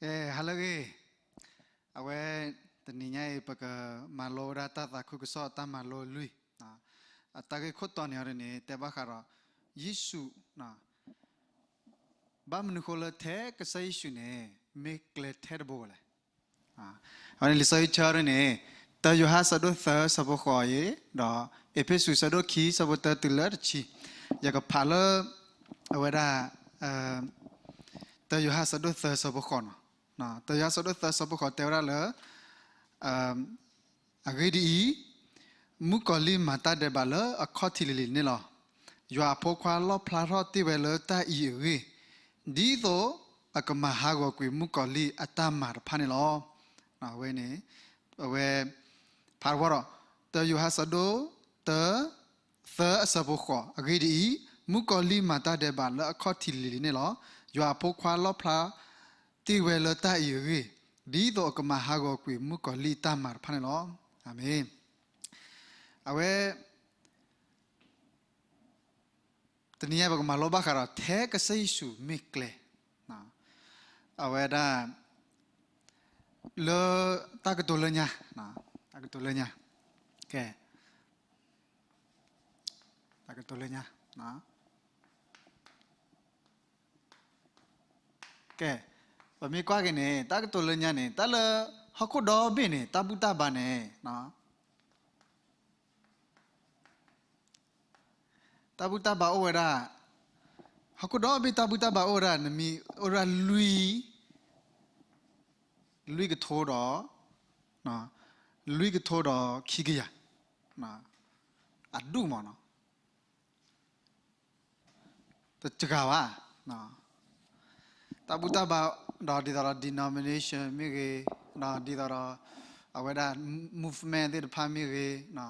ကဲ ဟါလၢအဂ့ၤ, အဝဲ တနံၤညါအံၤ ပကမၤလိဝဲဒၣ်တၢ်သးခုကစီၣ်တၢ်မၤလိလွံၢ်, အတၢ်ဂ့ၢ်ခိၣ်တီန့ၣ်အီၤဒ်န့ၣ် တဲဘၣ်ဃးဒီး ယ့ၣ်ၡူး ဘၣ်မနုၤဃိလၢထဲကစၢ်ယ့ၣ်ၡူးန့ၣ် မ့ၢ်ကျဲထဲတဘိလဲၣ်. အဝဲန့ၣ်လံာ်စီဆှံဆၢဒ်န့ၣ် တၢယိၤဟၣ်ဆၢဒိၣ်သၢဆၢဖိဃိးအံၤ ဒီးအ့းဖ့းစူးဆၢဒိၣ်ခံဆၢဖိတၢတုၤလၢတဆံ, ယကဖးလၢ အဝဲဒၣ် တၢယိၤဟၣ်ဆၢဒိၣ်သၢဆၢဖိဃိးနီၤ, တၢယိၤဟၣ်ဆၢဒိၣ်သၢဆၢဖိဃိးတဲဝဲဒၣ်လၢ အဂ့ၢ်ဒ်အံၤ, မုၣ်ကီၤလံၢ်မၤတၢ်ဒဲးဘးလၢအခီၣ်ထံးလံၤလံၤန့ၣ်လီၤ. ယွၤအဖိခွါလီၣ်ဖျါထီၣ်တ့ၢ်ဝဲလၢတၢ်အံၤအဂ့ၢ်, ဒ်သိးအကမၤဟးဂီၤကွံာ်မုၣ်ကီၤလံၢ်အတၢ်မၤတဖၣ်န့ၣ်လီၤ. အဝဲန့ၣ် အဝဲ ဖးတဝီဒီး တၢယိၤဟၣ်ဆၢဒိၣ်တၢ သၢအဆၢဖိဃိး, အဂ့ၢ်ဒ်အံၤ, မုၣ်ကီၤလံၢ်မၤတၢ်ဒဲးဘးလၢအခီၣ်ထံးလံၤလံၤန့ၣ်လီၤ. ယွၤအဖိခွါလီၣ်ဖျါတ့ၢ်ဝဲလၢတၢ်အံၤအဂ့ၢ်, ဒ်သိးအကမၤဟးဂီၤကွံာ်မုၣ်ကီၤလံၢ်တၢ်မၤတဖၣ်န့ၣ်လီၤ. အၤမ့ၣ်. အဝဲ တနံၤညါပကမၤလိဘၣ်ဃးဒီးထဲကစၢ်ယ့ၣ်ၡူးမ့ၢ်ကျဲ, အဝဲဒၣ် လၢတၢ်ကတိၤလၢညါ, တၢ်ကတိၤလၢညါ, ကဲ တၢ်ကတိၤလၢညါ ကဲ ပမ့ၢ်ကွၢ်က့ၤန့ၣ် တၢ်ကတိၤလၢညါန့ၣ် တၢ်လၢဟီၣ်ခိၣ်ဒီဘ့ၣ်န့ၣ် တၢ်ဘူၣ်တၢ်ဘါန့ၣ် တၢ်ဘူၣ်တၢ်ဘါအိၣ်ဝဲ, ဟီၣ်ခိၣ်ဒီဘ့ၣ်တၢ်ဘူၣ်တၢ်ဘါအိၣ်ဝဲဒၣ် နမံၤအိၣ်ဝဲဒၣ်လွံၢ်, လွံၢ်ကထိဒီး, လွံၢ်ကထိဒီးခံကယၤ, အဒူၣ်မးနီၤ တစှၤဘၣ်, တၢ်ဘူၣ်တၢ်ဘါ ဒီးဒ်သိးဒီး denomination မ့ၢ်ဂ့ၤ, ဒီးဒ်သိးဒီး အဝဲဒၣ် movement သ့ၣ်တဖၣ်မ့ၢ်ဂ့ၤ,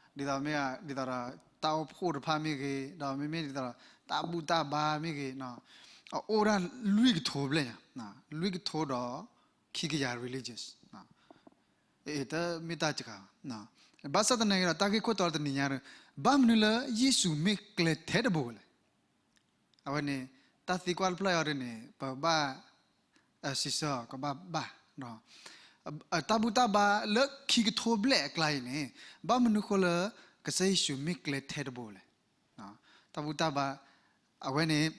ဒ်သိးမ့ၢ် ဒ်သိးဒီး တၢ်အိၣ်ဖှိၣ်တဖၣ်မ့ၢ်ဂ့ၤ, ဒီးမ့မ့ၢ်ဒ်သိးဒီး တၢ်ဘူၣ်တၢ်ဘါမ့ၢ်ဂ့ၤ, အအိၣ်ဒၣ်လွံၢ်ကထိဘျဲၣ်ညါ, လွံၢ်ကထိဒီးခံကယၤ religious တမ့ၢ်တၢ်စှၤဘၣ်. ဘၣ်ဆၣ်သနာ်က့ဒီး တၢ်ဂ့ၢ်ခိၣ်တီတနံၤညါဒီး ဘၣ်မနုၤလၢယ့ၣ်ၡူးမ့ၢ်ကျဲထဲတဘိလဲၣ်. အဝဲန့ၣ် တၢ်သံကွၢ်တဖျၢၣ်အံၤဒ်န့ၣ် ပဘၣ် စံးဆၢအီၤ ကဘၣ်ဘၣ်, တၢ်ဘူၣ်တၢ်ဘါလၢခံကထိဘျဲၣ်အကျါအံၤန့ၣ် ဘၣ်မနုၤဃိလၢ ကစၢ်ယ့ၣ်ၡူးမ့ၢ်ကျဲထဲတဘိလဲၣ်. တၢ်ဘူၣ်တၢ်ဘါ အဝဲန့ၣ်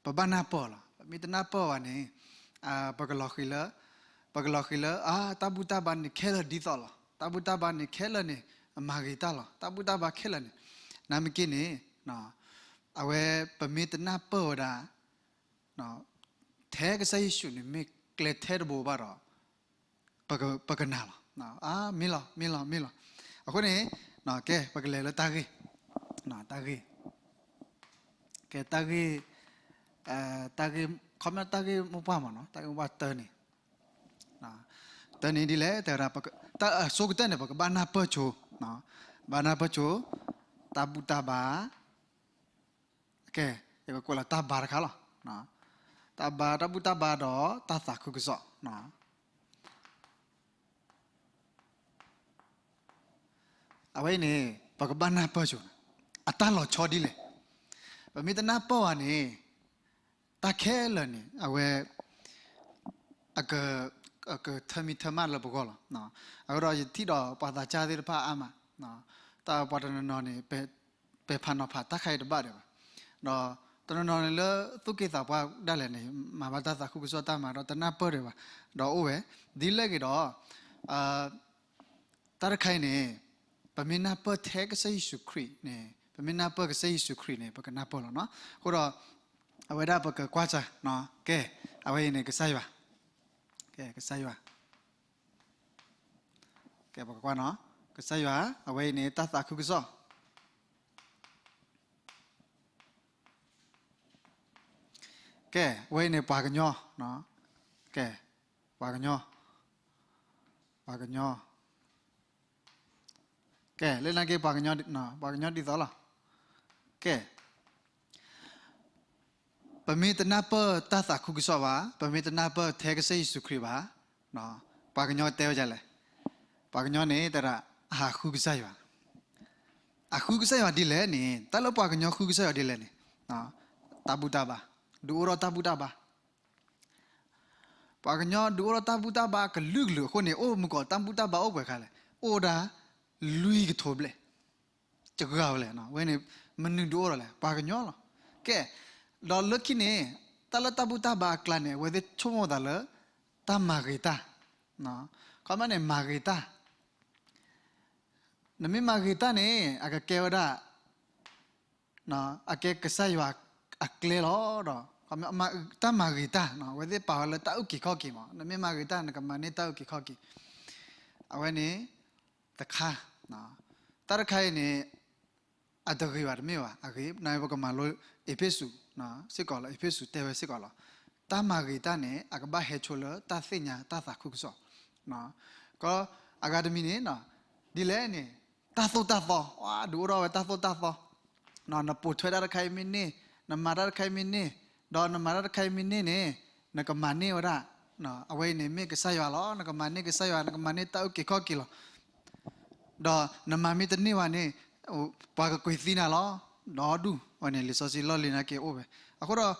ပဘၣ်နၢ်ပၢၢ်လီၤ. ပမ့ၢ်တနၢ်ပၢၢ်ဘၣ်န့ၣ် ပကလီၤဃံၤလၢ ပကလီၤဃံၤလၢ အါ တၢ်ဘူၣ်တၢ်ဘါန့ၣ်ခဲလၢာ်ဒ်သိးလီၤ. တၢ်ဘူၣ်တၢ်ဘါန့ၣ်ခဲလၢာ်န့ၣ် အမၤဂ့ၤတၢ်လီၤ. တၢ်ဘူၣ်တၢ်ဘါခဲလၢာ်န့ၣ် နမ့ၢ်က့ၤန့ၣ် အဝဲပမ့ၢ်တနၢ်ပၢၢ်ဝဲဒၣ် ထဲကစၢ်ယ့ၣ်ၡူးန့ၣ် မ့ၢ်ကျဲထဲတဘိဘၣ်ဒီး ပကနာ်လီၤ. မ့ၢ်လီၤ မ့ၢ်လီၤ မ့ၢ်လီၤ. အဃိန့ၣ် ကဲ ပကလဲၤလၢတၢ်ဂ့ၢ်, တၢ်ဂ့ၢ်, ကဲ တၢ်ဂ့ၢ်, တၢ်ဂ့ၢ် ခီမ့ၢ်တၢ်ဂ့ၢ်မိၢ်ပှၢ်မးနီၤ, တၢ်ဂ့ၢ်မိၢ်ပှၢ်တၢန့ၣ်, တၢန့ၣ်ဒ်လဲၣ် တဲဝဲဒၣ် တၢ်အဆိကတၢၢ်န့ၣ် ပကဘၣ်နၢ်ပၢၢ်ဆိ, ဘၣ်နၢ်ပၢၢ်ဆိ တၢ်ဘူၣ်တၢ်ဘါ ကဲ ယကကွဲးလီၤတၢ်ဘါတခါလီၤ. တၢ်ဘါ တၢ်ဘူၣ်တၢ်ဘါဒီးတၢ်သးခုကစီၣ် အဝဲအံၤန့ၣ် ပကဘၣ်နၢ်ပၢၢ်ဆိ, အတၢ်လီၤဆီဒ်လဲၣ်. ပမ့ၢ်တနၢ်ပၢၢ်ဘၣ်န့ၣ် တၢ်ခဲလၢာ်န့ၣ် အဝဲ အက အကထၢမံထၢမးလၢပဂီၢ်လီၤ. အဃိဒီးယထံၣ်ဒီးပှၤသးစၢ်သ့ၣ်တဖၣ်အါမး, တၢ်ပှၤတနီၤနီၤန့ၣ် ပဲာ်ဖးနီၤဖးတၢ်ခါအံၤတဘၣ်ဒံးဘၣ်, ဒီးတနီၤနီၤန့ၣ်လၢသူၣ်က့သးပှၢ်ဒၣ်လဲာ်န့ၣ် မၤဘၣ်တၢ်သးခုကစီၣ်တၢ်မၤဒီးတနၢ်ပၢၢ်ဒံးဘၣ်, ဒီးအိၣ်ဝဲ ဒ်လဲၣ်ဂ့ၤဒီး တၢ်တခါအံၤန့ၣ် ပမ့ၢ်နၢ်ပၢၢ်ထဲကစၢ်ယ့ၣ်ၡူးခရံာ်န့ၣ် ပမ့ၢ်နၢ်ပၢၢ်ကစၢ်ယ့ၣ်ၡူးခရံာ်န့ၣ် ပကနၢ်ပၢၢ်လီၤနီၤ. အဃိဒီး အဝဲဒၣ်ပကကွၢ်စၢ်, ကဲ အဝဲအံၤန့ၣ် ကစၢ်ယွၤ, ကဲ ကစၢ်ယွၤ, ကဲ ပကကွၢ်နီၤ, ကစၢ်ယွၤ အဝဲအံၤန့ၣ် တၢ်သးခုကစီၣ် ကဲ အဝဲအံၤန့ၣ် ပှၤကညီ, ကဲ ပှၤကညီ, ပှၤကညီ, ကဲ လၢနာ်က့ ပှၤကညီ, ပှၤကညီဒ်သိးလီၤ. ကဲ ပမ့ၢ်တနၢ်ပၢၢ်တၢ်သးခုကစီၣ်ဘၣ်, ပမ့ၢ်တနၢ်ပၢၢ်ထဲကစၢ်ယ့ၣ်ၡူးခရံာ်ဘၣ်, ပှၤကညီတဲဝဲဒ်လဲၣ်, ပှၤကညီန့ၣ် တရၣ် အဟးဃုကစၢ်ယွၤ, အဃုကစၢ်ယွၤဒ်လဲၣ်န့ၣ်, တၢ်လၢပှၤကညီဃုကစၢ်ယွၤဒ်လဲၣ်န့ၣ်, တၢ်ဘူၣ်တၢ်ဘါ, ဒုးအိၣ်ထီၣ်တၢ်ဘူၣ်တၢ်ဘါ ပှၤကညီဒုးအိၣ်ထီၣ်တၢ်ဘူၣ်တၢ်ဘါကလုာ်ကလုာ်အဃိန့ၣ် အိၣ်မုၢ်ကီးတၢ်ဘူၣ်တၢ်ဘါအိၣ်ပှဲၤခါလဲၣ်, အိၣ်ဝဲဒၣ် လွံၢ်ကထိဘျဲၣ်, ကဂၤဝဲလဲၣ်, အဝဲန့ၣ် မနုၤဒုးအိၣ်ထီၣ်လဲၣ်, ပှၤကညီလီၤ. ကဲ, ဒီးလၢခံန့ၣ် တၢ်လၢတၢ်ဘူၣ်တၢ်ဘါအကျါန့ၣ် အဝဲသ့ၣ်ဆိကမိၣ်သးလၢ တၢ်မၤဂ့ၤတၢ်, ခီမ့ၢ်န့ၣ် မၤဂ့ၤတၢ် နမ့ၢ်မၤဂ့ၤတၢ်န့ၣ် အကကဲဝဲဒၣ် အကဲကစၢ်ယွၤအကျဲလီၤဒီး တၢ်မၤဂ့ၤတၢ် အဝဲသ့ၣ်ပာ်ဝဲလၢတၢ်အုၣ်က့ၤခီၣ်က့ၤမး, နမ့ၢ်မၤဂ့ၤတၢ် နကမၤန့ၢ်တၢ်အုၣ်က့ၤခီၣ်က့ၤ, အဝဲန့ၣ် တခါ, တၢ်တခါအံၤန့ၣ် အတဂ့ၤဘၣ်တမ့ၢ်ဘၣ်, အဂ့ၤ နပကမၤလိအ့းဖ့းစူး စ့ၢ်ကီးလီၤ, အ့းဖ့းစူးတဲဝဲစ့ၢ်ကီးလီၤ, တၢ်မၤဂ့ၤတၢ်န့ၣ် အကဘၣ်ဟဲဆိလၢတၢ်သ့ၣ်ညါတၢ်သးခုကစီၣ်, က အဂၤတမံၤန့ၣ် ဒ်လဲၣ်န့ၣ် တၢ်သိၣ်တၢ်သီ, ဒုးအိၣ်ထီၣ်ဝဲတၢ်သိၣ်တၢ်သီ, နပိာ်ထွဲတၢ်တခါအံၤမ့ၢ်န့ၢ်, နမၤတၢ်တခါအံၤမ့ၢ်န့ၢ်, ဒီးနမၤတၢ်တခါအံၤမ့ၢ်န့ၢ်န့ၣ် နကမၤန့ၢ်ဝဲဒၣ်, အဝဲအံၤန့ၣ်မ့ၢ်ကစၢ်ယွၤလီၤ, နကမၤန့ၢ်ကစၢ်ယွၤ နကမၤန့ၢ်တၢ်အုၣ်က့ၤခီၣ်က့ၤလီၤ. ဒီးနမၤမ့ၢ်တန့ၢ်ဘၣ်န့ၣ် ပှၤကကွံာ်သံနၤလီၤ, ဒီဒူၣ်, အဝဲန့ၣ် လံာ်စီဆှံလီၢ်လံၤနာ်က့အိၣ်ဝဲ, အဃိဒီး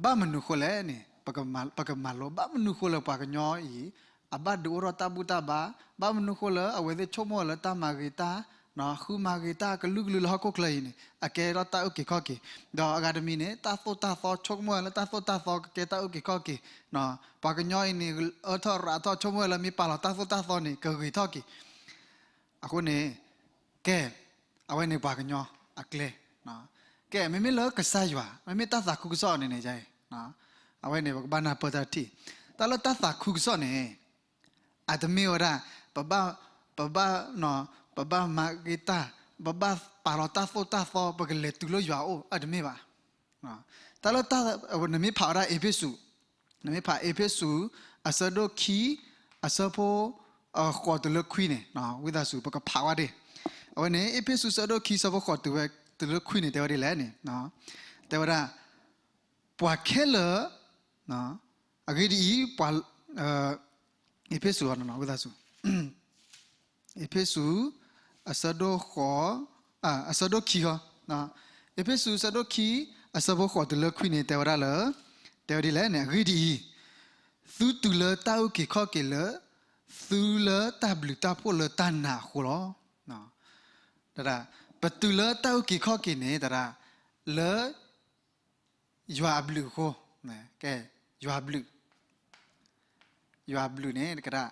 ဘၣ်မနုၤဃိလဲၣ်န့ၣ် ပကမၤလိ ဘၣ်မနုၤဃိလၢပှၤကညီအံၤ အဘၣ်ဒုးအိၣ်ထီၣ်တၢ်ဘူၣ်တၢ်ဘါ, ဘၣ်မနုၤဃိလၢအဝဲသ့ၣ်ဆိကမိၣ်ဝဲလၢတၢ်မၤဂ့ၤတၢ်, ဃုမၤဂ့ၤတၢ်ကလုာ်ကလုာ်လၢဟီၣ်ခိၣ်ချၢအံၤန့ၣ် အကဲထီၣ်တၢ်အုၣ်က့ၤခီၣ်က့ၤ, ဒီးအဂၤတမံၤန့ၣ် တၢ်သိၣ်တၢ်သီ ဆိကမိၣ်ဝဲလၢတၢ်သိၣ်တၢ်သီကကဲတၢ်အုၣ်က့ၤခီၣ်က့ၤ, ပှၤကညီအံၤန့ၣ် အၢထီၣ်ရၤထီၣ် ဆိကမိၣ်ဝဲလၢမ့ၢ်ပာ်လီၤတၢ်သိၣ်တၢ်သီန့ၣ် ကဂ့ၤထီၣ်က့ၤ အဃိန့ၣ် ကဲ, အဝဲန့ၣ်ပှၤကညီအကျဲ, ကဲ မ့မ့ၢ်လၢကစၢ်ယွၤ မ့မ့ၢ်တၢ်သးခုကစီၣ်န့ၣ်န့ၣ် အဝဲန့ၣ် ပကဘၣ်နၢ်ပၢၢ်တၢ်ထံၣ်, တၢ်လၢတၢ်သးခုကစီၣ်န့ၣ် အတမ့ၢ်ဝဲဒၣ် ပဘၣ်, ပဘၣ်, ပဘၣ်မၤဂ့ၤတၢ်, ပဘၣ်ပာ်လီၤတၢ်သိၣ်တၢ်သီ ပကလဲၤတုၤလၢယွၤအအိၣ် အတမ့ၢ်ဘၣ်. တၢ်လၢတၢ်, နမ့ၢ်ဖးဝဲဒၣ်အ့းဖ့းစူး, နမ့ၢ်ဖးအ့းဖ့းစူး အဆၢဒိၣ်ခံ အဆၢဖိ ဃိးတုၤလၢခွံန့ၣ်, ဝံသးစူၤ ပကဖးဝဲဒၣ်, အဝဲန့ၣ် အ့းဖ့းစူး ဆၢဒိၣ်ခံ ဆၢဖိဃိးတုၤဝဲ တုၤလၢခွံန့ၣ် တဲဝဲဒ်လဲၣ်န့ၣ်, တဲဝဲဒၣ် ပှၤခဲလၢာ်, အဂ့ၢ်ဒ်အံၤ, ပှၤ, အ့းဖ့းစူး, ဝံသးစူၤ အ့းဖ့းစူး အဆၢဒိၣ်ဃိး, အဆၢဒိၣ်ခံဃီ, အ့းဖ့းစူး အဆၢဒိၣ်ခံ အဆၢဖိဃိးတုၤလၢခွံန့ၣ် တဲဝဲဒၣ်လၢ, တဲဝဲဒ်လဲၣ်န့ၣ် အဂ့ၢ်ဒ်အံၤ, သုတုၤလၢတၢ်အုၣ်က့ၤခီၣ်က့ၤလၢ, သုလၢတၢ်ဘျုးတၢ်ဖှိၣ်လၢတၢ်နာ်အဃိလီၤ. တဒၣ်, ပတုၤလၢတၢ်အုၣ်က့ၤခီၣ်က့ၤန့ၣ် တဒၣ်, လၢ ယွၤအဘျုးအဃိ, ကဲ, ယွၤအဘျုး, ယွၤအဘျုးန့ၣ် တကဒၣ်,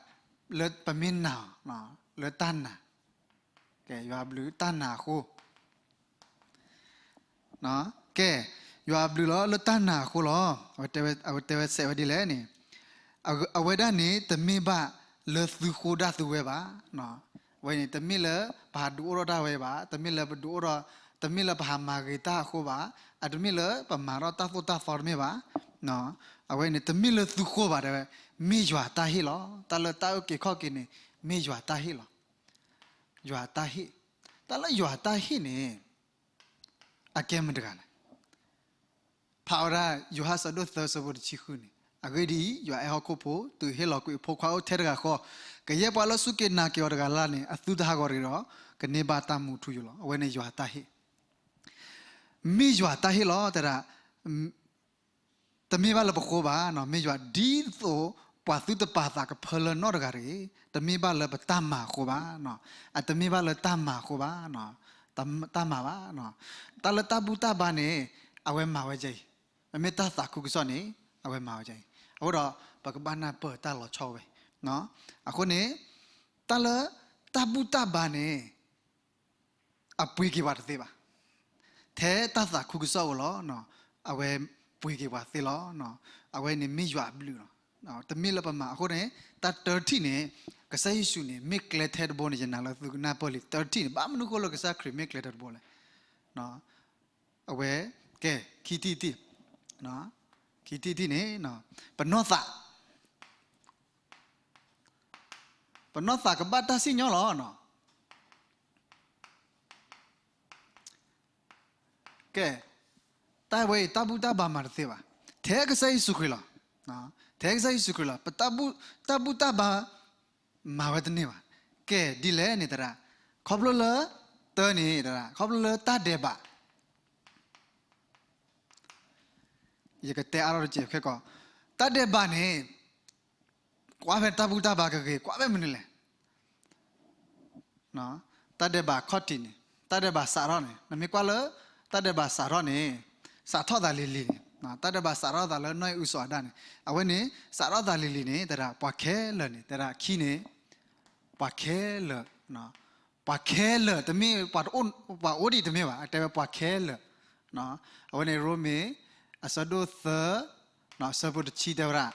လၢပမ့ၢ်နာ်, လၢတၢ်နာ်, ကဲ, ယွၤအဘျုးတၢ်နာ်အဃိ, ကဲ, ယွၤအဘျုးလီၤလၢတၢ်နာ်အဃိလီၤ. အဝဲတဲဝဲစဲးဝဲဒ်လဲၣ်န့ၣ်, အဝဲဒၣ်န့ၣ် တမ့ၢ်ဘၣ်လၢသုဃိဒၣ်သုဝဲဘၣ်. အဝဲန့ၣ် တမ့ၢ်လၢပဟးဒုးအိၣ်ထီၣ်ဒၣ်ဝဲဘၣ်, တမ့ၢ်လၢပဒုးအိၣ်ထီၣ်, တမ့ၢ်လၢပဟးမၤဂ့ၤတၢ်အဃိဘၣ်, အတမ့ၢ်လၢပမၤထီၣ်တၢ်သိၣ်တၢ်သီတမ့ၢ်ဘၣ်. အဝဲန့ၣ် တမ့ၢ်လၢသုဃိဘၣ်တဲဝဲ, မ့ၢ်ယွၤတၢ်ဟ့ၣ်လီၤ. တၢ်လၢတၢ်အုၣ်က့ၤခီၣ်က့ၤန့ၣ် မ့ၢ်ယွၤတၢ်ဟ့ၣ်လီၤ. ယွၤတၢ်ဟ့ၣ်, တၢ်လၢယွၤတၢ်ဟ့ၣ်န့ၣ် အကဲမတၤတဂၤလဲၣ်. ဖးဝဲဒၣ် ယိၤဟၣ်ဆၢဒိၣ်သၢဆၢဖိတဆံဃုန့ၣ်, အဂ့ၢ်ဒ်အံၤ, ယွၤအဲၣ်ဟီၣ်ခိၣ်ဖိ, တုၤဟ့ၣ်လီၤကွံာ်အဖိခွါအိၣ်ထဲတဂၤဃီ, ကယဲၢ်ပှၤလၢစူၢ်က့ၤနာ်က့ၤအီၤတဂၤလၢ်လၢ်န့ၣ် အသုတဟးဂီၤတဂ့ၤဒီး, ကန့ၢ်ဘၣ်တၢ်မူထူယိာ်လီၤ. အဝဲန့ၣ်ယွၤတၢ်ဟ့ၣ်, မ့ၢ်ယွၤတၢ်ဟ့ၣ်လီၤ တဲဒၣ် တမ့ၢ်ဘၣ်လၢပဃိဘၣ်, မ့ၢ်ယွၤဒ်သိးပှၤသုတပာ်သးကဖၢလၢနီတဂၤတဂ့ၤ, တမ့ၢ်ဘၣ်လၢပတၢ်မၤအဃိဘၣ်, အတမ့ၢ်ဘၣ်လၢတၢ်မၤအဃိဘၣ်, တၢ်မၤဘၣ်, တၢ်လၢတၢ်ဘူၣ်တၢ်ဘါန့ၣ် အဝဲမၤဝဲဒ်အံၤ, မ့မ့ၢ်တၢ်သးခုကစီၣ်န့ၣ် အဝဲမၤဝဲဒ်အံၤ, အဃိဒီး ပကဘၣ်နၢ်ပၢၢ်တၢ်လီၤဆီဝဲ, အဃိန့ၣ် တၢ်လၢတၢ်ဘူၣ်တၢ်ဘါန့ၣ် အပှ့ၤက့ၤပှၤတသ့ဘၣ်. ထဲတၢ်သးခုကစီၣ်အိၣ်လီၤ, အဝဲပှ့ၤက့ၤပှၤသ့လီၤ. အဝဲန့ၣ်မ့ၢ်ယွၤအဘျုးလီၤ. တမ့ၢ်လၢပမၤအဃိန့ၣ်, တၢ်တၢထံၣ်န့ၣ်, ကစၢ်ယ့ၣ်ၡူးန့ၣ် မ့ၢ်ကျဲထဲတဘိန့ၣ် ယနာ်လၢသုကနၢ်ပၢၢ်လံ. တၢထံၣ်န့ၣ် ဘၣ်မနုၤဃိလၢကစၢ်ခရံာ်မ့ၢ်ကျဲထဲတဘိလဲၣ်. အဝဲ, ကဲ, ခံထံၣ်တထံၣ်, ခံထံၣ်တထံၣ်န့ၣ်, ပနီၢ်သး ပနီၢ်သးကဘၣ်တၢ်စံၣ်ညီၣ်လီၤ. ကဲ, တၢ်ဝဲအံၤ တၢ်ဘူၣ်တၢ်ဘါမၤတသ့ဘၣ်. ထဲကစၢ်ယ့ၣ်ၡူးခရံာ်လီၤ. ထဲကစၢ်ယ့ၣ်ၡူးခရံာ်လီၤ. ပတၢ်ဘူၣ်တၢ်ဘါ မၤဝဲတန့ၢ်ဘၣ်. ကဲ, ဒ်လဲၣ်န့ၣ်သရၣ်, ခီဖျိလၢ, တၢန့ၣ်သရၣ်, ခီဖျိလၢတၢ်ဒဲးဘး ယကတဲအါထီၣ်တစဲးခဲကီး, တၢ်ဒဲးဘးန့ၣ် ကွၢ်ဖဲတၢ်ဘူၣ်တၢ်ဘါကဂ့ၤ ကွၢ်ဖဲမနုၤလဲၣ်. တၢ်ဒဲးဘးအခီၣ်ထံးန့ၣ် တၢ်ဒဲးဘးစးထီၣ်န့ၣ် နမ့ၢ်ကွၢ်လၢ တၢ်ဒဲးဘးစးထီၣ်န့ၣ် စးထီၣ်သးလံၤလံၤန့ၣ် တၢ်ဒဲးဘးစးထီၣ်သးလၢနီၢ်အံၣ်အုစီၤအၤဒၣ်န့ၣ် အဝဲန့ၣ် စးထီၣ်သးလံၤလံၤန့ၣ် တဲဒၣ်ပှၤခဲလၢာ်န့ၣ် တဲဒၣ်ခံန့ၣ် ပှၤခဲလၢာ် ပှၤခဲလၢာ် တမ့ၢ်ပှၤအိၣ်ဒံးတမ့ၢ်ဘၣ် အတဲဝဲပှၤခဲလၢာ်. အဝဲန့ၣ်ရိမ့ၤ အဆၢဒိၣ်သၢ အဆၢဖိတဆံတဲဝဲဒၣ်,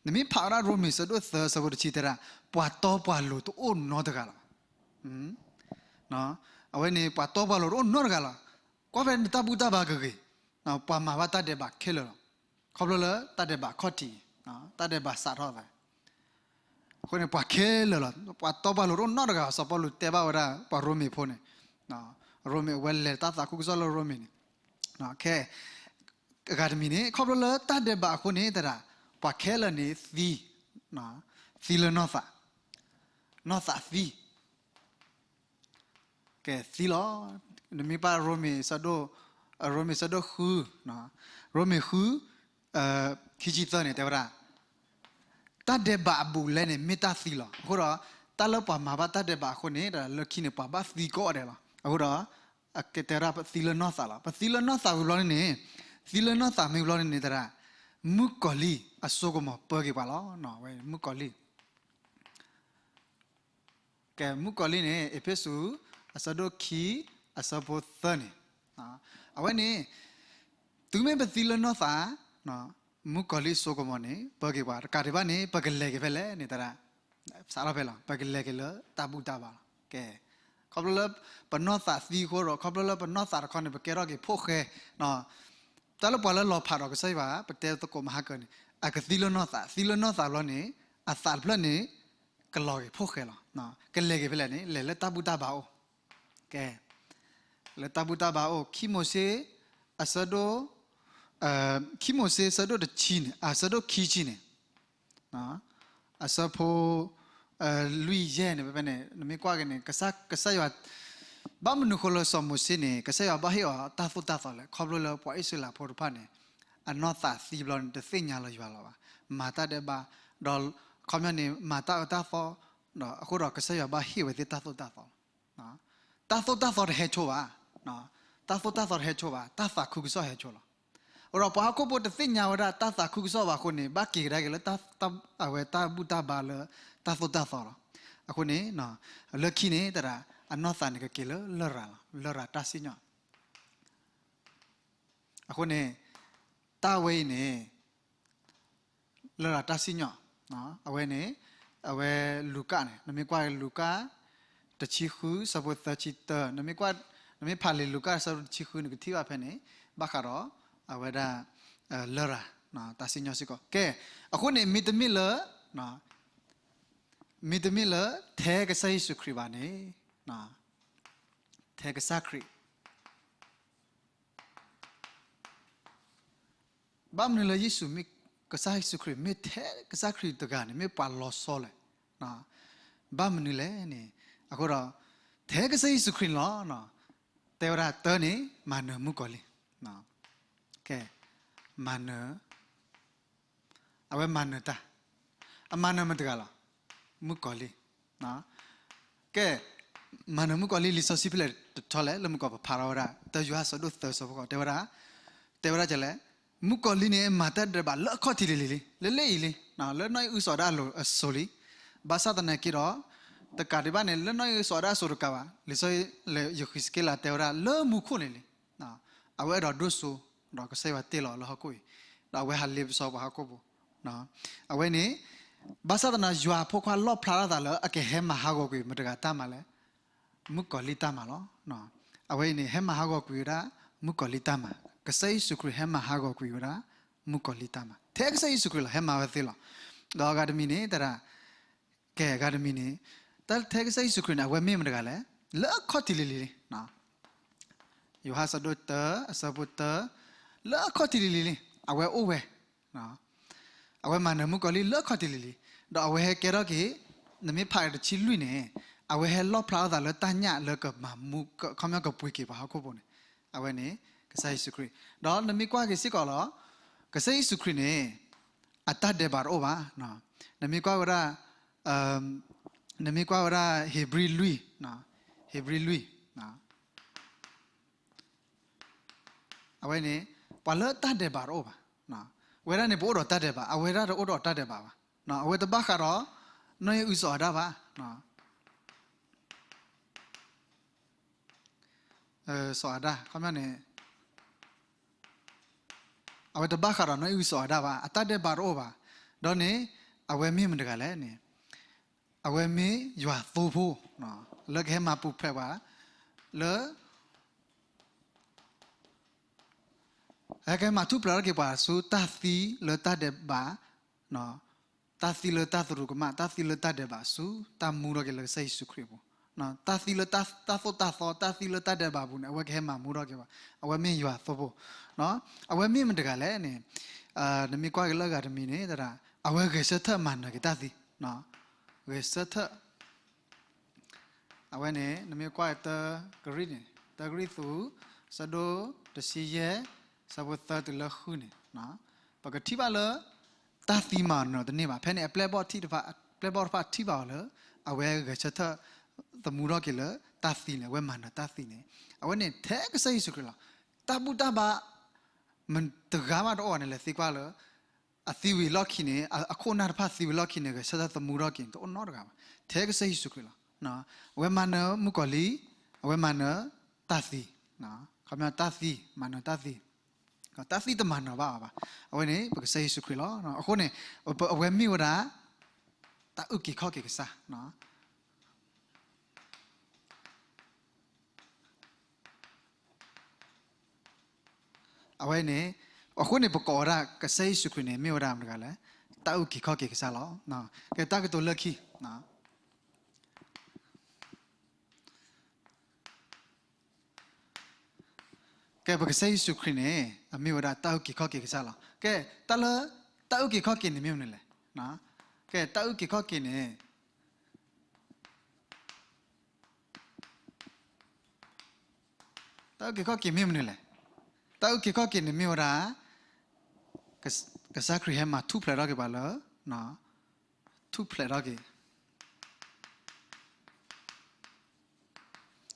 နမ့ၢ်ဖးဝဲဒၣ်ရိမ့ၤဆၢဒိၣ်သၢဆၢဖိတဆံတဲဒၣ် ပှၤတီပှၤလိၤတအိၣ်နီတဂၤလီၤ. အဝဲန့ၣ်ပှၤတီပှၤလိၤတအိၣ်နီတဂၤလီၤ. ကွၢ်ဖဲနတၢ်ဘူၣ်တၢ်ဘါကဂ့ၤ, ပှၤမၤဘၣ်တၢ်ဒဲးဘးခဲလၢာ်လီၤ. ခီဖျိလၢတၢ်ဒဲးဘးအခီၣ်ထံး, တၢ်ဒဲးဘးစးထီၣ်သး အဃိန့ၣ် ပှၤခဲလၢာ်လီၤ. ပှၤတီပှၤလိၤတအိၣ်နီတဂၤ, စီၤပီလူးတဲဘၣ်ဝဲဒၣ်ပှၤရိမ့ၤဖိန့ၣ်, ရိမ့ၤအဝဲလဲၤတၢ်သးခုကစီၣ်လၢရိမ့ၤန့ၣ်, ခဲ အဂၤတမံၤန့ၣ် ခီဖျိလၢတၢ်ဒဲးဘးအဃိန့ၣ် တဲဒၣ် ပှၤခဲလၢာ်န့ၣ်သံ, သံလၢနီၢ်သး, နီၢ်သးသံ ကဲသံလီၤ. နမ့ၢ်ပာ်ရိမ့ၤဆၢဒိၣ်, ရိမ့ၤဆၢဒိၣ်ဃု, ရိမ့ၤဃု, ခံဆံသၢန့ၣ် တဲဝဲဒၣ်, တၢ်ဒဲးဘးအဘူးအလဲန့ၣ် မ့ၢ်တၢ်သံလီၤ. အဃိဒီး တၢ်လၢပှၤမၤဘၣ်တၢ်ဒဲးဘးအဃိန့ၣ် လၢခံန့ၣ် ပှၤဘၣ်သံကိးဂၤဒဲးလီၤ. အဃိဒီး ကတဲဝဲဒၣ်ပသံလၢနီၢ်သးလီၤ. ပသံလၢနီၢ်သးဝံၤဘျီန့ၣ်န့ၣ်, သံလၢနီၢ်သးမ့ၢ်ဘျီန့ၣ်န့ၣ် တဲဒၣ် မုၣ်ကီၤလံၢ်အစိကမီၤပၢက့ၤပှၤလီၤ. မုၣ်ကီၤလံၢ် ကဲ မုၣ်ကီၤလံၢ်န့ၣ် အ့းဖ့းစူး အဆၢဒိၣ်ခံ အဆၢဖိသၢန့ၣ်, အဝဲန့ၣ် တုၤမ့ၢ်ပသံလၢနီၢ်သး, မုၣ်ကီၤလံၢ်စိကမီၤန့ၣ် ပၢက့ၤပှၤ တကးဒံးဘၣ်န့ၣ် ပကလဲၤက့ၤဖဲလဲၣ်န့ၣ် တဲဒၣ်, စးထီၣ်ဖဲလီၤ ပကလဲၤက့ၤလၢတၢ်ဘူၣ်တၢ်ဘါလီၤ. ကဲ ခီဖျိလၢပနီၢ်သးသံအဃိဒီး ခီဖျိလၢပနီၢ်သးတခီန့ၣ် ပကဲထီၣ်က့ၤဖိၣ်ဃဲ, တၢ်လၢပှၤလၢလီၤဖးဒီးကစၢ်ယွၤ ပတဲသကိးမဟါကၢန့ၣ် အကသံလၢနီၢ်သး, သံလၢနီၢ်သးဘျီန့ၣ် အသးတဖျၢၣ်န့ၣ် ကလီၤက့ၤဖိၣ်ဃဲလီၤ. ကလဲၤက့ၤဖဲလဲၣ်န့ၣ် လဲၤလၢတၢ်ဘူၣ်တၢ်ဘါအိၣ်. ကဲ လၢတၢ်ဘူၣ်တၢ်ဘါအိၣ် ခံမိၤၡ့ အဆၢဒိၣ်, ခံမိၤၡ့ဆၢဒိၣ်တဆံန့ၣ် အဆၢဒိၣ်ခံဆံန့ၣ် အဆၢဖိ လွံၢ်ယဲၢ်န့ၣ် ဖဲဖဲန့ၣ် နမ့ၢ်ကွၢ်က့ၤန့ၣ် ကစၢ်, ကစၢ်ယွၤ, ဘၣ်မနုၤဃိလၢစီၤမိၤၡ့န့ၣ် ကစၢ်ယွၤဘၣ်ဟ့ၣ်အီၤတၢ်သိၣ်တၢ်သီလဲၣ်. ခီဖျိလၢပှၤအံၣ်စရ့လးဖိတဖၣ်န့ၣ် အနီၢ်သးသံဘျီန့ၣ် တသ့ၣ်ညါလီၤယွၤလီၤဘၣ်, မၤတၢ်ဒဲးဘး, ဒီးခီပညီန့ၣ် မၤတၢ်အၢတၢ်သီ, ဒီးအဃိဒီးကစၢ်ယွၤဘၣ်ဟ့ၣ်ဝဲသ့ၣ်တၢ်သိၣ်တၢ်သီလီၤ. တၢ်သိၣ်တၢ်သီတဟဲဆိဘၣ်, တၢ်သိၣ်တၢ်သီတဟဲဆိဘၣ်, တၢ်သးခုကစီၣ်ဟဲဆိလီၤ. အဃိဒီးပှၤဟီၣ်ခိၣ်ဖိတသ့ၣ်ညါဝဲဒၣ်တၢ်သးခုကစီၣ်ဘၣ်အဃိန့ၣ် ဘၣ်က့ၤကဒါက့ၤလၢ အဝဲတၢ်ဘူၣ်တၢ်ဘါလၢတၢ်သိၣ်တၢ်သီလီၤ. အဃိန့ၣ် လၢခံန့ၣ် တဒၣ် အနီၢ်သးန့ၣ်ကက့ၤလၢလရာ်လီၤ, လရာ်တၢ်စံၣ်ညီၣ် အဃိန့ၣ် တၢ်ဝဲအံၤန့ၣ် လရာ်တၢ်စံၣ်ညီၣ်, အဝဲန့ၣ် အဝဲလူၤကၣ်န့ၣ် နမ့ၢ်ကွၢ်လူၤကၣ် တဆံဃု ဆၢဖိသၢဆံတၢ နမ့ၢ်ကွၢ်, နမ့ၢ်ဖးလံာ်လူၤကၣ်ဆၢဒိၣ်တဆံဃု နကထံၣ်ဘၣ်ဖဲန့ၣ် ဘၣ်ဃးဒီး အဝဲဒၣ် လရာ် တၢ်စံၣ်ညီၣ်စ့ၢ်ကီး. ကဲ, အဃိန့ၣ် မ့တမ့ၢ်လၢ မ့တမ့ၢ်လၢ ထဲကစၢ်ယ့ၣ်ၡူးခရံာ်ဘၣ်န့ၣ်, ထဲကစၢ်ခရံာ် ဘၣ်မနုၤလၢယ့ၣ်ၡူးမ့ၢ် ကစၢ်ယ့ၣ်ၡူးခရံာ် မ့ၢ်ထဲကစၢ်ခရံာ်တဂၤန့ၣ် မ့ၢ်ပှၤလီၤဆီလဲၣ်. ဘၣ်မနုၤလဲၣ်န့ၣ်, အဃိဒီး ထဲကစၢ်ယ့ၣ်ၡူးခရံာ်န့ၣ်လီၤ. တဲဝဲဒၣ်တၢ်န့ၣ် မၤနၢၤမုၣ်ကီၤလံၢ်, ကဲ, မၤနၢၤ အဝဲမၤနၢၤတၢ်, အမၤနၢၤမတၤတဂၤလီၤ. မုၣ်ကီၤလံၢ်. ကဲ, မၤနၢၤမုၣ်ကီၤလံၢ် လံာ်စီဆှံဖဲလဲၣ်တထီလဲၣ်, လၢမုၢ်ကီၤပဖးထီၣ်ဝဲဒၣ် တၢယိၤဟၣ်ဆၢဒိၣ်သၢဆၢဖိဃိး တဲဝဲဒၣ်, တဲဝဲဒၣ်ဒ်လဲၣ်, မုၣ်ကီၤလံၢ်န့ၣ် မၤတၢ်ဒဲးဘးလၢအခီၣ်ထံးလံၤလံၤ, လၢလၢအံၤလံ, လၢနီၢ်အံၣ်အုစီၤဒၣ်အစိၤလံ. ဘၣ်ဆၣ်သနာ်က့ဒီး တကးဒံးဘၣ်န့ၣ် လၢနီၢ်အံၣ်အုစီၤဒၣ်အစိၤတကးဘၣ်, လံာ်စီဆှံလၢယဃံးစက့လးတဲဝဲဒၣ် လၢမူခိၣ်န့ၣ်လံ. အဝဲအဲၣ်ဒိးဒိၣ်စိ, ဒီးကစၢ်ယွၤတ့လီၤလၢဟီၣ်ခိၣ်အံၤ, ဒီးအဝဲဟးလ့ပစီပှၤဟီၣ်ခိၣ်ဖိ. အဝဲန့ၣ် ဘၣ်ဆၣ်သနာ်က့ ယွၤအဖိခွါလီၣ်ဖျါထီၣ်သးလၢအကဟဲမၤဟးဂီၤကွံာ်မတၤတဂၤတၢ်မၤလဲၣ်, မုၣ်ကီၤလံၢ်တၢ်မၤလီၤ. အဝဲအံၤန့ၣ် ဟဲမၤဟးဂီၤကွံာ်ဝဲဒၣ် မုၣ်ကီၤလံၢ်တၢ်မၤ, ကစၢ်ယ့ၣ်ၡူးခရံာ်ဟဲမၤဟးဂီၤကွံာ်ဝဲဒၣ် မုၣ်ကီၤလံၢ်တၢ်မၤ, ထဲကစၢ်ယ့ၣ်ၡူးခရံာ်လီၤ ဟဲမၤဝဲသ့လီၤ. ဒီးအဂၤတမံၤန့ၣ် တဒၣ်, ကဲအဂၤတမံၤန့ၣ်, တၢ်ထဲကစၢ်ယ့ၣ်ၡူးခရံာ်န့ၣ် အဝဲမ့ၢ်မတၤတဂၤလဲၣ်, လၢအခီၣ်ထံးလံၤလံၤလံၤ ယိၤဟၣ်ဆၢဒိၣ်တၢ အဆၢဖိတၢ, လၢအခီၣ်ထံးလံၤလံၤလံၤ အဝဲအိၣ်ဝဲ, အဝဲမၤနၢၤမုၣ်ကီၤလံၢ်လၢအခီၣ်ထံးလံၤလံၤ, ဒီးအဝဲဟဲကဲထီၣ်က့ၤ, နမ့ၢ်ဖးတဆံလွံၢ်န့ၣ်, အဝဲဟဲလီၣ်ဖျါထီၣ်သးလၢတၢ်ညၣ်လၢကမၤမူ, ခီပညီကပှ့ၤက့ၤပှၤဟီၣ်ခိၣ်ဖိန့ၣ်, အဝဲန့ၣ် ကစၢ်ယ့ၣ်ၡူးခရံာ်, ဒီးနမ့ၢ်ကွၢ်က့ၤစ့ၢ်ကီးလီၤ, ကစၢ်ယ့ၣ်ၡူးခရံာ်န့ၣ် အတၢ်ဒဲးဘးတအိၣ်ဘၣ်. နမ့ၢ်ကွၢ်ဝဲဒၣ်, နမ့ၢ်ကွၢ်ဝဲဒၣ် ဧ့ၤဘြံၤလွံၢ်, ဧ့ၤဘြံၤလွံၢ်, အဝဲန့ၣ် ပှၤလၢတၢ်ဒဲးဘးတအိၣ်ဘၣ်. ဝဲဒၣ်န့ၣ် ပအိၣ်ဒီးတၢ်ဒဲးဘး, အဝဲဒၣ်တအိၣ်ဒီးတၢ်ဒဲးဘးဘၣ်. အဝဲတဘၣ်ဃးဒီး နီၢ်အ့ၣ်အုစီၤအၤဒၣ်ဘၣ်. စီၤအၤဒၣ် ခီပညီန့ၣ် အဝဲတဘၣ်ဃးဒီးနီၢ်အ့ၣ်အုစီၤအၤဒၣ်ဘၣ်, အတၢ်ဒဲးဘးတအိၣ်ဘၣ်. ဒီးန့ၣ် အဝဲမ့ၢ်မတဂၤလဲၣ်န့ၣ်, အဝဲမ့ၢ်ယွၤသိဖိ လၢကဟဲမၤပူၤဖျဲးပှၤ လၢ ဟဲကဟဲမၤထူၣ်ဖျဲးထီၣ်က့ၤပှၤဆူတၢ်သံလၢတၢ်ဒဲးဘး, တၢ်သံလၢတၢ်သရူးကမၣ်, တၢ်သံလၢတၢ်ဒဲးဘးဆူ တၢ်မူထီၣ်က့ၤလၢကစၢ်ယ့ၣ်ၡူးခရံာ်အပူၤ, တၢ်သံလၢတၢ်သိၣ်တၢ်သီ, တၢ်သံလၢတၢ်ဒဲးဘးအပူၤန့ၣ် အဝဲကဟဲမၤမူထီၣ်က့ၤပှၤ, အဝဲမ့ၢ်ယွၤသိဖိ. အဝဲမ့ၢ်မတဂၤလဲၣ်န့ၣ်, နမ့ၢ်ကွၢ်က့ၤလၢအဂၤတမံၤန့ၣ် သရၣ်, အဝဲဂဲၤဆၢထၢၣ်မၤနၢၤက့ၤတၢ်သံ, ဂဲၤဆၢထၢၣ် အဝဲန့ၣ် နမ့ၢ်ကွၢ်တၢကရံၣ်န့ၣ်, တၢကရံၣ်သူး ဆၢဒိၣ်တဆံယဲၢ် ဆၢဖိသၢတုၤလၢဃုန့ၣ်, ပကထံၣ်ဘၣ်လၢ တၢ်သံမၤနၢၤတန့ၢ်ဘၣ်. ဖဲန့ၣ် အပျဲၢ်ဘီၣ်တဖၣ်ထံၣ်ဘၣ်အီၤလၢ အဝဲဂဲၤဆၢထၢၣ်သမူထီၣ်က့ၤလၢတၢ်သံန့ၣ်, အဝဲမၤနၢၤတၢ်သံန့ၣ်, အဝဲန့ၣ်ထဲကစၢ်ယ့ၣ်ၡူးခရံာ်လီၤ. တၢ်ဘူၣ်တၢ်ဘါ မတဂၤဘၣ်တအိၣ်ဘၣ်န့ၣ် လဲၤသံကွၢ်လၢ အသံဝံၤလီၢ်ခံန့ၣ်, အခိၣ်အနၢ်တဖၣ်သံဝံၤလီၢ်ခံန့ၣ် ဂဲၤဆၢထၢၣ်သမူထီၣ်က့ၤန့ၣ် တအိၣ်နီတဂၤဘၣ်. ထဲကစၢ်ယ့ၣ်ၡူးခရံာ်လီၤ. အဝဲမၤနၢၤမုၣ်ကီၤလံၢ်, အဝဲမၤနၢၤတၢ်သံ, ခီပညီတၢ်သံ, မၤနၢၤတၢ်သံ, တၢ်သံတမၤနၢၤဘၣ်အီၤဘၣ်. အဝဲန့ၣ် ပကစၢ်ယ့ၣ်ၡူးခရံာ်လီၤ. အဃိန့ၣ် အဝဲမ့ၢ်ဝဲဒၣ် တၢ်အုၣ်က့ၤခီၣ်က့ၤကစၢ် အဝဲန့ၣ်, အဃိန့ၣ် ပကိးဝဲဒၣ်ကစၢ်ယ့ၣ်ၡူးခရံာ်န့ၣ် မ့ၢ်ဝဲဒၣ်မတဂၤလဲၣ်, တၢ်အုၣ်က့ၤခီၣ်က့ၤကစၢ်လီၤ. ကဲ တၢ်ကတိၤလၢခံ ကဲ ပကစၢ်ယ့ၣ်ၡူးခရံာ်န့ၣ် အမ့ၢ်ဝဲဒၣ်တၢ်အုၣ်က့ၤခီၣ်က့ၤကစၢ်လီၤ. ကဲ တၢ်လၢ တၢ်အုၣ်က့ၤခီၣ်က့ၤန့ၣ်မ့ၢ်မနုၤလဲၣ်. ကဲ တၢ်အုၣ်က့ၤခီၣ်က့ၤန့ၣ် တၢ်အုၣ်က့ၤခီၣ်က့ၤမ့ၢ်မနုၤလဲၣ်. တၢ်အုၣ်က့ၤခီၣ်က့ၤန့ၣ်မ့ၢ်ဝဲဒၣ် ကစၢ်ခရံာ်ဟဲမၤထူၣ်ဖျဲးထီၣ်က့ၤပှၤလၢ ထူၣ်ဖျဲးထီၣ်က့ၤ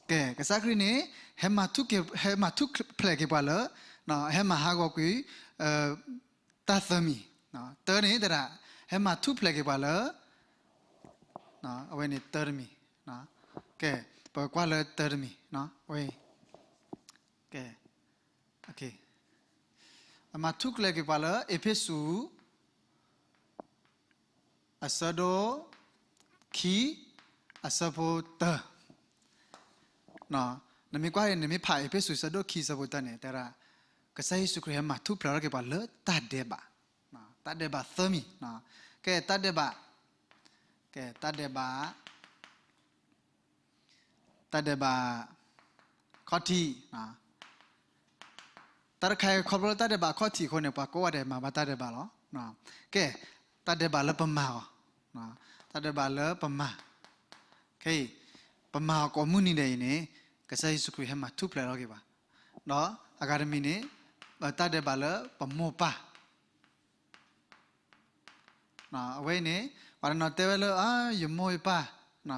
ကဲ ကစၢ်ခရံာ်န့ၣ် ဟဲမၤထူၣ်က့ၤ ဟဲမၤထူၣ်ဖျဲးက့ၤပှၤလၢ ဟဲမၤဟးဂီၤကွံာ် တၢ်သၢမံၤ, တၢန့ၣ်သရၣ် ဟဲမၤထူၣ်ဖျဲးက့ၤပှၤလၢ အဝဲန့ၣ်တၢတမံၤ, ကဲ ပကွၢ်လၢတၢတမံၤ, ကဲ အမၤထူၣ်ဖျဲးက့ၤပှၤလၢ အ့းဖ့းစူး အဆၢဒိၣ်ခံ အဆၢဖိတၢ နမ့ၢ်ကွၢ် နမ့ၢ်ဖးအ့းဖ့းစူး ဆၢဒိၣ်ခံ ဆၢဖိတၢန့ၣ် တဲဒၣ် ကစၢ်ယ့ၣ်ၡူးခရံာ်ဟဲမၤထူၣ်ဖျဲးထီၣ်က့ၤပှၤလၢတၢ်ဒဲးဘး, တၢ်ဒဲးဘးသၢမံၤ, ကဲ တၢ်ဒဲးဘး, ကဲ တၢ်ဒဲးဘး တၢ်ဒဲးဘး ခီၣ်ထံး, တၢ်တခါအံၤ ခီဖျိလၢတၢ်ဒဲးဘးခီၣ်ထံးအဃိန့ၣ် ပှၤကိးဂၤဒဲးမၤဘၣ်တၢ်ဒဲးဘးလီၤ. ကဲ တၢ်ဒဲးဘးလၢပမၤအီၤ, တၢ်ဒဲးဘးလၢပမၤ, ခဲအံၤ ပမၤအီၤကိးမုၢ်နံၤဒဲးအံၤန့ၣ် ကစၢ်ယ့ၣ်ၡူးခရံာ်ဟဲမၤထူၣ်ဖျဲးထီၣ်က့ၤပှၤ, ဒီးအဂၤတမံၤန့ၣ် တၢ်ဒဲးဘးလၢပမိၢ်ပၢ် အဝဲအံၤန့ၣ် ပှၤတနီၤတဲဝဲလၢ ယမိၢ်ယပၢ် ယ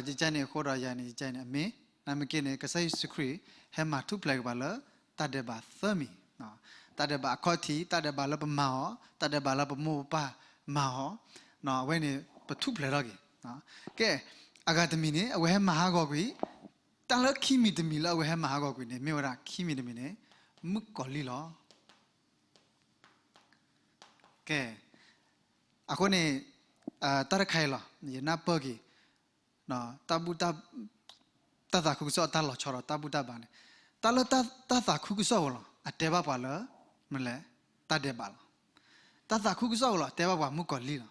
ကဲန့ၣ်အဃိဒီးယၤန့ၣ် ယကဲန့ၣ် အမ့ၢ် နမ့ၢ်က့န့ၣ် ကစၢ်ယ့ၣ်ၡူးခရံာ် ဟဲမၤထူၣ်ဖျဲးက့ၤပှၤလၢ တၢ်ဒဲးဘးသၢမံၤ, တၢ်ဒဲးဘးအခီၣ်ထံး, တၢ်ဒဲးဘးလၢပမၤအီၤ, တၢ်ဒဲးဘးလၢပမိၢ်ပပၢ်မၤအီၤ, အဝဲန့ၣ် ပထူၣ်ဖျဲးထီၣ်က့ၤ, ကဲ အဂၤတမံၤန့ၣ် အဝဲဟဲမၤဟးဂီၤကွံာ်, တၢ်လၢခံမံၤတမံၤလၢအဝဲဟဲမၤဟးဂီၤကွံာ်န့ၣ် မ့ၢ်ဝဲဒၣ်ခံမံၤတမံၤန့ၣ် မုၣ်ကီၤလံၢ်လီၤ. ကဲ အဃိန့ၣ် တၢ်တခါအံၤလီၤ ယနၢ်ပၢၢ်က့ၤ တၢ်သးခုကစီၣ်အတၢ်လီၤဆီဒီးတၢ်ဘူၣ်တၢ်ဘါန့ၣ်, တၢ်လၢတၢ်သးခုကစီၣ်ဧိၤလီၤ အတဲဘၣ်ပှၤလၢ မနုၤလဲၣ် တၢ်ဒဲးဘးလီၤ. တၢ်သးခုကစီၣ်ဧိၤလီၤ အတဲဘၣ်ပှၤမုၣ်ကီၤလံၢ်လီၤ.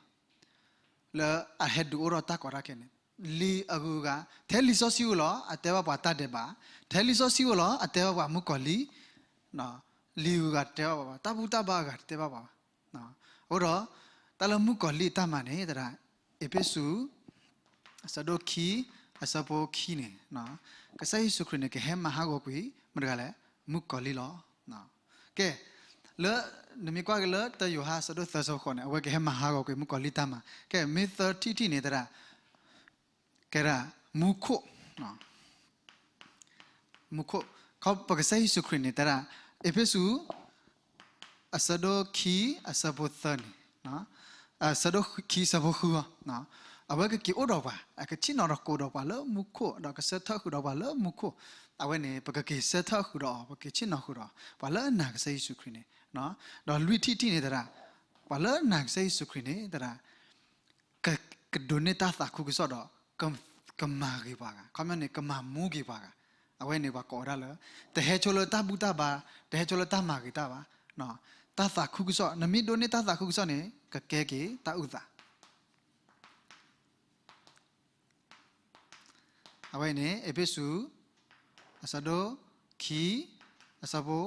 လၢအဟဲဒုးအိၣ်ထီၣ်တၢ်ကီတၢ်ခဲန့ၣ် လံာ်အဂုၤအဂၤ, ထဲလံာ်စီဆှံဧိၤလီၤ အတဲဘၣ်ပှၤတၢ်ဒဲးဘး, ထဲလံာ်စီဆှံဧိၤလီၤ အတဲဘၣ်ပှၤမုၣ်ကီၤလံၢ်, လံာ်အဂုၤအဂၤတဲဘၣ်ပှၤဘၣ်, တၢ်ဘူၣ်တၢ်ဘါအဂၤတတဲဘၣ်ပှၤဘၣ်. အဃိဒီး တၢ်လၢမုၣ်ကီၤလံၢ်အတၢ်မၤန့ၣ် သရၣ် အ့းဖ့းစူး အဆၢဒိၣ်ခံ အဆၢဖိခံန့ၣ် ကစၢ်ယ့ၣ်ၡူးခရံာ်န့ၣ် ကဟဲမၤဟးဂီၤကွံာ် မတၤတဂၤလဲၣ် မုၣ်ကီၤလံၢ်လီၤ. ကဲ လၢ နမ့ၢ်ကွၢ်က့ၤလၢ တၢယိၤဟၣ်အဆၢဒိၣ်သၢဆၢဃိးန့ၣ် အဝဲကဟဲမၤဟးဂီၤကွံာ်မုၣ်ကီၤလံၢ်တၢ်မၤ, ကဲ မ့ၢ်သၢထံၣ်တထံၣ်န့ၣ်သရၣ်, ကဲဒၣ် မူခိၣ် မူခိၣ်, ခီပကစၢ်ယ့ၣ်ၡူးခရံာ်န့ၣ် တဲဒၣ် အ့းဖ့းစူး အဆၢဒိၣ်ခံ အဆၢဖိသၢန့ၣ်, အဆၢဒိၣ်ခံအဆၢဖိဃု, အဝဲကက့ၤအိၣ်ဒီးပှၤ, အကဆ့ၣ်နီၤဒီးကိးဒီးပှၤလၢမူခိၣ်, ဒီးကဆၢထၢၣ်ဃုာ်ဒီးပှၤလၢမူခိၣ်, အဝဲန့ၣ် ပကက့ၤဆၢထၢၣ်ဃုာ်ဒီးအီၤ, ပက့ၤဆ့ၣ်နီၤဃုာ်ဒီး ပှၤလၢအနာ်ကစၢ်ယ့ၣ်ၡူးခရံာ်န့ၣ်, ဒီးလွံၢ်ထံၣ်တထံၣ်န့ၣ်သရၣ်, ပှၤလၢအနာ်ကစၢ်ယ့ၣ်ၡူးခရံာ်န့ၣ်သရၣ် ကဒိးန့ၢ်တၢ်သးခုကစီၣ်ဒီး ကမၤဂ့ၤပှၤဂၤ, ခီပညီန့ၣ် ကမၤမူက့ၤပှၤဂၤ, အဝဲန့ၣ်ပှၤကိးဝဲဒၣ်လၢ တဟဲဆိလၢတၢ်ဘူၣ်တၢ်ဘါ, တဟဲဆိလၢတၢ်မၤဂ့ၤတၢ်ဘၣ်, တၢ်သးခုကစီၣ်, နမ့ၢ်ဒိးန့ၢ်တၢ်သးခုကစီၣ်န့ၣ် ကကဲက့ၤတၢ်အုၣ်သး. အဝဲအံၤန့ၣ် အ့းဖ့းစူး အဆၢဒိၣ်ခံ အဆၢဖိ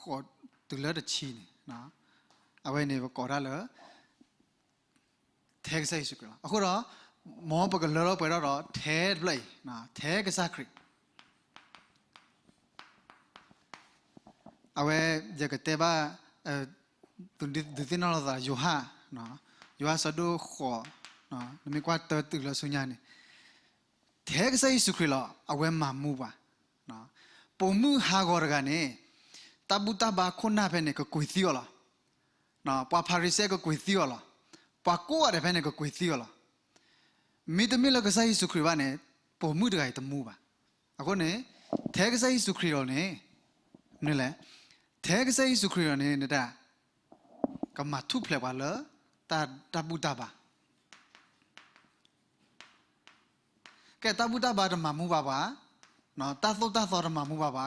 ဃိးတုၤလၢတဆံန့ၣ်, အဝဲန့ၣ်ပကိးဒၣ်လၢ ထဲကစၢ်ယ့ၣ်ၡူးခရံာ်လီၤ. အဃိဒီး မ်ပကလၢထီၣ်ပှဲၤထီၣ်ဒီး ထဲတဖျၢၣ်အံၤ, ထဲကစၢ်ခရံာ် အဝဲ ယကတဲဘၣ် ဒုးသ့ၣ်နီၣ်လိာ်သး ယိၤဟၣ်, ယိၤဟၣ်ဆၢဒိၣ်ဃိး, နမ့ၢ်ကွၢ်တၢတုၤလၢဆူညါန့ၣ်, ထဲကစၢ်ယ့ၣ်ၡူးခရံာ်လီၤ အဝဲမၤမူပှၤ, ပိာ်မုၣ်ဟးဂီၤတဂၤန့ၣ် တၢ်ဘူၣ်တၢ်ဘါခိၣ်နၢ်ဖဲန့ၣ် ကကွံာ်သံအီၤလီၤ. ပှၤဖၤရံၤၡဲကကွံာ်သံအီၤလီၤ. ပှၤကိးဂၤဒဲးဖဲန့ၣ် ကကွံာ်သံအီၤလီၤ. မ့တမ့ၢ်လၢကစၢ်ယ့ၣ်ၡူးခရံာ်ဘၣ်န့ၣ် ပိာ်မုၣ်တဂၤအံၤတမူဘၣ်. အဃိန့ၣ် ထဲကစၢ်ယ့ၣ်ၡူးခရံာ်လီၤန့ၣ်, မနုၤလဲၣ်, ထဲကစၢ်ယ့ၣ်ၡူးခရံာ်လီၤန့ၣ် နတၢ် ကမၤထူၣ်ဖျဲးပှၤလၢ တၢ်ဘူၣ်တၢ်ဘါ ကဲ တၢ်ဘူၣ်တၢ်ဘါတမၤမူဘၣ်ပှၤ, တၢ်သိၣ်တၢ်သီတမၤမူဘၣ်ပှၤ,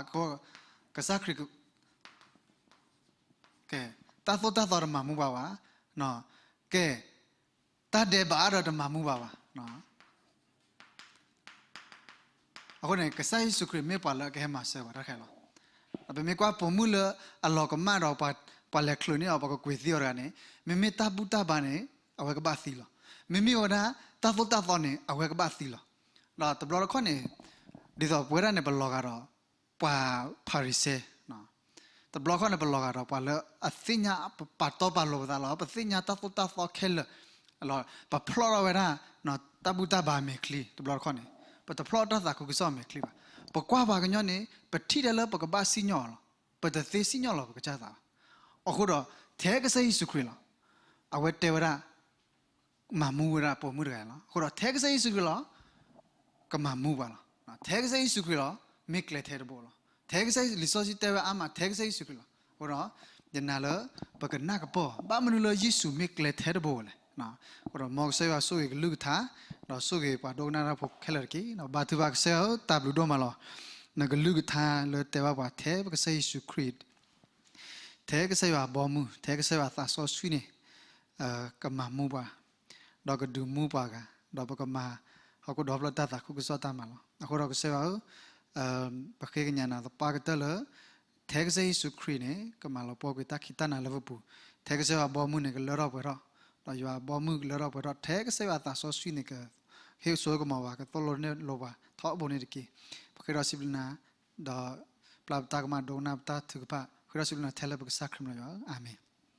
ကစၢ်ခရံာ်, ကဲ တၢ်သိၣ်တၢ်သီတမၤမူဘၣ်ပှၤ, ကဲ တၢ်ဒဲးဘးအါဒီးတမၤမူဘၣ်ပှၤ. အဃိန့ၣ် ကစၢ်ယ့ၣ်ၡူးခရံာ်မ့ၢ်ပှၤလၢအကဟဲမၤစၢၤပှၤတၢ်ခဲလၢာ်လီၤ. ပမ့ၢ်ကွၢ်ပိာ်မုၣ်လၢအလီၤကမၣ်ဒီး ပှၤလဲၤချုးန့ၢ်အီၤ ပှၤကကွံာ်သံအီၤတဂၤန့ၣ် မ့မ့ၢ်တၢ်ဘူၣ်တၢ်ဘါန့ၣ် အဝဲကဘၣ်သံလီၤ. မ့မ့ၢ်ဝဲဒၣ် တၢ်သိၣ်တၢ်သီန့ၣ် အဝဲကဘၣ်သံလီၤ. ဒီးတဘျီတခီၣ်န့ၣ် ဒ်သိးပဝဲဒၣ်န့ၣ် ပလီၤဂာ်ဒီး ပှၤဖၤရံၤၡဲ, တဘျီတခီၣ်န့ၣ် ပလီၤဂာ်ဒီးပှၤလၢအသ့ၣ်ညါ ပပာ်တီပာ်လိၤပသးလီၤ, ပသ့ၣ်ညါတၢ်သိၣ်တၢ်သီခဲလၢာ်, ပဖျီၣ်ထီၣ်ဝဲဒၣ် တၢ်ဘူၣ်တၢ်ဘါမဲာ်ချံ, တဘျီတခီၣ်န့ၣ် ပတဖျီၣ်တၢ်သးခုကစီၣ်မဲာ်ချံဘၣ်. ပကွၢ်ပှၤကညီန့ၣ် ပထံၣ်ထဲလၢပကဘၣ်စံၣ်ညီၣ်အီၤလီၤ. ပတသ့စံၣ်ညီၣ်လီၤပကစၢ်သးဘၣ်. အဃိဒီး ထဲကစၢ်ယ့ၣ်ၡူးခရံာ်လီၤ. အဝဲတဲဝဲဒၣ် မၤမူဝဲဒၣ်ပိာ်မုၣ်တဂၤန့ၣ်လီၤ. အဃိဒီးထဲကစၢ်ယ့ၣ်ၡူးခရံာ်လီၤ ကမၤမူပှၤလီၤ. ထဲကစၢ်ယ့ၣ်ၡူးခရံာ်လီၤ မ့ၢ်ကျဲထဲတဘိလီၤ. ထဲကစၢ်ယ့ၣ်ၡူး လံာ်စီဆှံတဲဝဲအါမး ထဲကစၢ်ယ့ၣ်ၡူးခရံာ်လီၤ. အဃိဒီး ယနာ်လၢ ပကနၣ်ကပီၢ် ဘၣ်မနုၤလၢယ့ၣ်ၡူးမ့ၢ်ကျဲထဲတဘိလဲၣ်. အဃိဒီးမ်ကစၢ်ယွၤဆိၣ်ဂ့ၤကလုၢ်ကထါ ဒီးဆိၣ်ဂ့ၤပှၤဒိကနၣ်တၢ်ဖိခဲလၢာ်တက့ၢ်. ဒီးဘါထုကဖၣ်ကစၢ်ဧၢ တၢ်ဘျုးဒိၣ်မးလီၤ. နကလုၢ်ကထါလၢတဲဘၣ်ပှၤထဲပကစၢ်ယ့ၣ်ၡူးခရံာ် ထဲကစၢ်ယွၤအဘီအမုၢ် ထဲကစၢ်ယွၤသးစီဆှံန့ၣ် ကမၤမူပှၤ ဒီးကဒုးမူပှၤဂၤ ဒီးပကမၤ ဟီၣ်ခိၣ်ဒီဖျၢၣ်တၢ်သးခုကစီၣ်တၢ်မၤလီၤ. အဃိဒီးကစၢ်ယွၤဧၢ, ပဃ့ကညးနၤသပှၢ်ကတၢၢ်လၢ ထဲကစၢ်ယ့ၣ်ၡူးခရံာ်န့ၣ် ကမၤလီၤပှီၢ်ကွံာ်တၢ်ခံးတၢ်နၤလၢပပူၤ, ထဲကစၢ်ယွၤအဘီအမုၢ်န့ၣ် ကလၢထီၣ်ပှဲၤထီၣ်, ဒီးယွၤအဘီအမုၢ်ကလၢထီၣ်ပှဲၤထီၣ်, ထဲကစၢ်ယွၤသးစီဆှံန့ၣ် ကဟ့ၣ်စိကမီၤပှၤ ကသိၣ်လိနဲၣ်လိပှၤ ထီဘိန့ၣ်တက့ၢ်. ပဃ့ဒီးစံးဘျုးနၤ ဒီးပျၢ်ပတၢ်ကမၣ်ဒိကနၣ်ပတၢ်ထုကဖၣ် ဃ့ဒီးစံးဘျုးနၤထဲလၢပကစၢ်ခရံာ်မံၤယွၤဧၢ, အၤမ့ၣ်.